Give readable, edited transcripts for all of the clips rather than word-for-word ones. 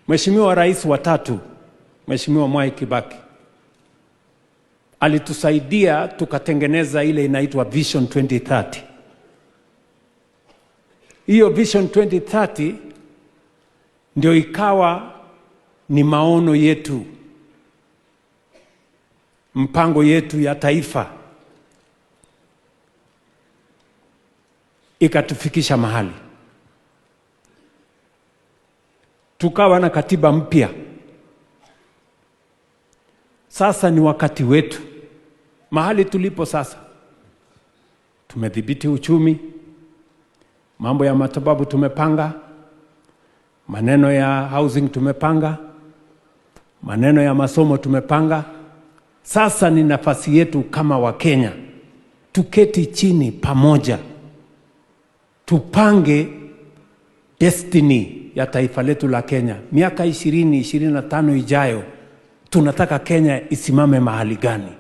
Mheshimiwa Rais wa tatu, Mheshimiwa Mwai Kibaki, alitusaidia tukatengeneza ile inaitwa Vision 2030. Hiyo Vision 2030 ndio ikawa ni maono yetu, mpango yetu ya taifa, ikatufikisha mahali tukawa na katiba mpya. Sasa ni wakati wetu, mahali tulipo sasa, tumedhibiti uchumi, mambo ya matibabu tumepanga, maneno ya housing tumepanga, maneno ya masomo tumepanga. Sasa ni nafasi yetu kama Wakenya, tuketi chini pamoja, tupange destiny ya taifa letu la Kenya. Miaka 20, 25 ijayo, tunataka Kenya isimame mahali gani?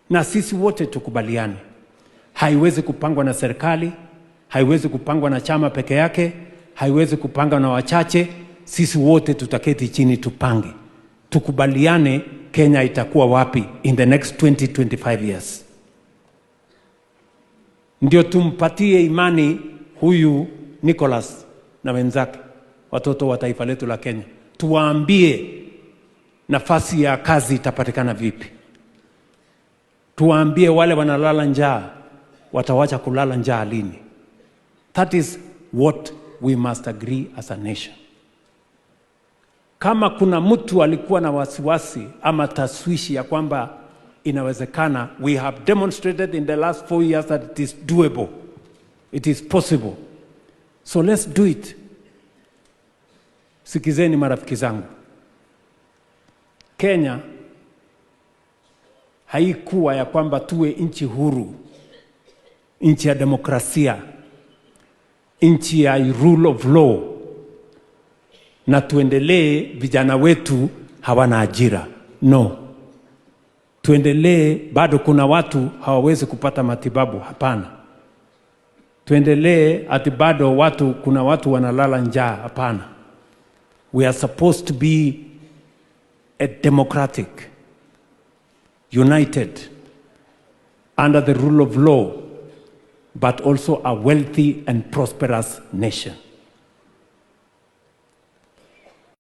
Na sisi wote tukubaliane, haiwezi kupangwa na serikali, haiwezi kupangwa na chama peke yake, haiwezi kupangwa na wachache. Sisi wote tutaketi chini, tupange, tukubaliane Kenya itakuwa wapi in the next 20, 25 years, ndio tumpatie imani huyu Nicholas na wenzake, watoto wa taifa letu la Kenya, tuwaambie nafasi ya kazi itapatikana vipi, tuwaambie wale wanalala njaa watawacha kulala njaa lini. That is what we must agree as a nation. Kama kuna mtu alikuwa na wasiwasi ama taswishi ya kwamba inawezekana, we have demonstrated in the last 4 years that it is doable, it is possible, so let's do it. Sikizeni marafiki zangu, Kenya haikuwa ya kwamba tuwe nchi huru, nchi ya demokrasia, nchi ya rule of law, na tuendelee vijana wetu hawana ajira. No, tuendelee, bado kuna watu hawawezi kupata matibabu. Hapana. Tuendelee ati bado watu, kuna watu wanalala njaa. Hapana. We are supposed to be a democratic, united, under the rule of law, but also a wealthy and prosperous nation.